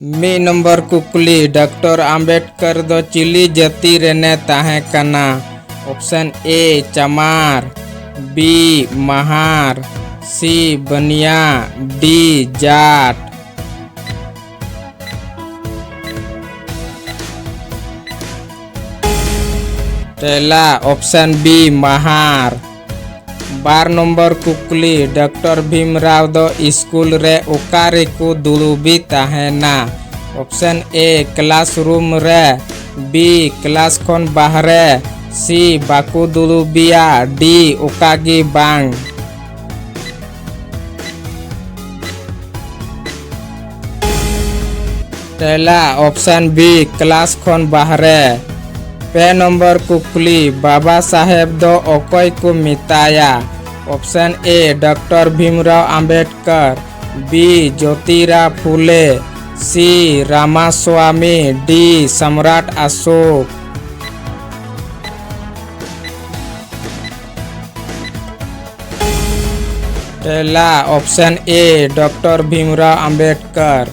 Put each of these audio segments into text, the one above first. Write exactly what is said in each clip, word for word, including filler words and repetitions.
ᱢᱤᱫ ᱱᱚᱢᱵᱚᱨ ᱠᱩᱠᱞᱤ, ᱰᱚᱠᱴᱚᱨ ᱟᱢᱵᱮᱰᱠᱚᱨ ᱫᱚ ᱪᱤᱞᱤ ᱡᱟᱹᱛᱤ ᱨᱮᱱᱮ ᱛᱟᱦᱮᱸ ᱠᱟᱱᱟ? ᱚᱯᱥᱮᱱ ᱮ ᱪᱟᱢᱟᱨ, ᱵᱤ ᱢᱟᱦᱟᱨ, ᱥᱤ ᱵᱟᱹᱱᱤᱭᱟ, ᱰᱤ ᱡᱟᱴ᱾ ᱛᱮᱞᱟ ᱚᱯᱥᱮᱱ ᱵᱤ ᱢᱟᱦᱟᱨ᱾ ᱵᱟᱨ ᱱᱚᱢᱵᱚᱨ ᱠᱩᱠᱞᱤ, ᱰᱚᱠᱴᱚᱨ ᱵᱷᱤᱢᱨᱟᱣ ᱫᱚ ᱤᱥᱠᱩᱞ ᱨᱮ ᱚᱠᱟ ᱨᱮᱠᱚ ᱫᱩᱲᱩᱵᱤ ᱛᱟᱦᱮᱱᱟ? ᱚᱯᱥᱮᱱ ᱮ ᱠᱞᱟᱥᱨᱩᱢ ᱨᱮ, ᱵᱤ ᱠᱞᱟᱥ ᱠᱷᱚᱱ ᱵᱟᱦᱨᱮ, ᱥᱤ ᱵᱟᱠᱚ ᱫᱩᱲᱩᱵᱤᱭᱟ, ᱰᱤ ᱚᱠᱟ ᱜᱮ ᱵᱟᱝ᱾ ᱛᱮᱞᱟ ᱚᱯᱥᱮᱱ ᱵᱤ ᱠᱞᱟᱥ ᱠᱷᱚᱱ ᱵᱟᱦᱨᱮ᱾ ᱯᱮ ᱱᱚᱢᱵᱚᱨ ᱠᱩᱠᱞᱤ, ᱵᱟᱵᱟ ᱥᱟᱦᱮᱵᱽ ᱫᱚ ᱚᱠᱚᱭ ᱠᱚ ᱢᱮᱛᱟᱭᱟ? ᱚᱯᱥᱮᱱ ᱮ ᱰᱚᱠᱴᱚᱨ ᱵᱷᱤᱢᱨᱟᱣ ᱟᱢᱵᱮᱰᱠᱚᱨ, ᱵᱤ ᱡᱳᱛᱤᱨᱟ ᱯᱷᱩᱞᱮ, ᱥᱤ ᱨᱟᱢᱟᱥᱣᱟᱢᱤ, ᱰᱤ ᱥᱚᱢᱨᱟᱴ ᱚᱥᱳᱠ᱾ ᱛᱮᱞᱟ ᱚᱯᱥᱮᱱ ᱮ ᱰᱚᱠᱴᱚᱨ ᱵᱷᱤᱢᱨᱟᱣ ᱟᱢᱵᱮᱰᱠᱚᱨ᱾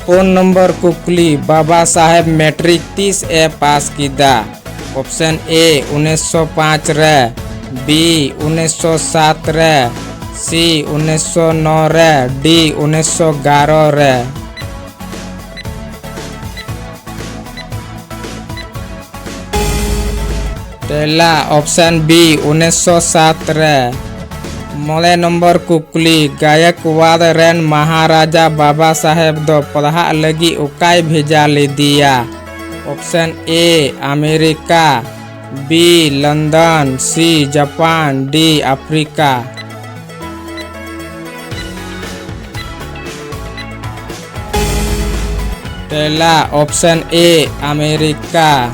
ᱯᱩᱱ ᱱᱚᱢᱵᱚᱨ ᱠᱩᱠᱞᱤ, ᱵᱟᱵᱟ ᱥᱟᱦᱮᱵᱽ ᱢᱮᱴᱨᱤᱠ ᱛᱤᱥ ᱮ ᱯᱟᱥ ᱠᱮᱫᱟ? ᱚᱯᱥᱮᱱ ᱮ ᱩᱱᱤᱥᱥᱚ ᱯᱟᱸᱪ ᱨᱮ, ᱵᱤ ᱩᱱᱤᱥᱥᱚ ᱥᱟᱛ ᱨᱮ, ᱥᱤ ᱩᱱᱤᱥᱥᱚ ᱱᱚ ᱨᱮ, ᱰᱤ ᱩᱱᱤᱥᱥᱚ ᱮᱜᱟᱨᱚ ᱨᱮ᱾ ᱛᱮᱞᱟ ᱚᱯᱥᱮᱱ ᱵᱤ ᱩᱱᱤᱥᱥᱚ ᱥᱟᱛ ᱨᱮ᱾ ᱢᱚᱬᱮ ᱱᱚᱢᱵᱚᱨ ᱠᱩᱠᱞᱤ, ᱜᱟᱭᱮᱠᱣᱟᱫ ᱨᱮᱱ ᱢᱟᱦᱟᱨᱟᱡᱟ ᱵᱟᱵᱟ ᱥᱟᱦᱮᱵᱽ ᱫᱚ ᱯᱟᱲᱦᱟᱜ ᱞᱟᱹᱜᱤᱫ ᱚᱠᱟᱭ ᱵᱷᱮᱡᱟ ᱞᱮᱫᱮᱭᱟ? ᱚᱯᱥᱮᱱ ᱮ ᱟᱢᱮᱨᱤᱠᱟ, ᱵᱤ ᱞᱚᱱᱰᱚᱱ, ᱥᱤ ᱡᱟᱯᱟᱱ, ᱰᱤ ᱟᱯᱷᱨᱤᱠᱟ᱾ ᱛᱮᱞᱟ ᱚᱯᱥᱮᱱ ᱮ ᱟᱢᱮᱨᱤᱠᱟ᱾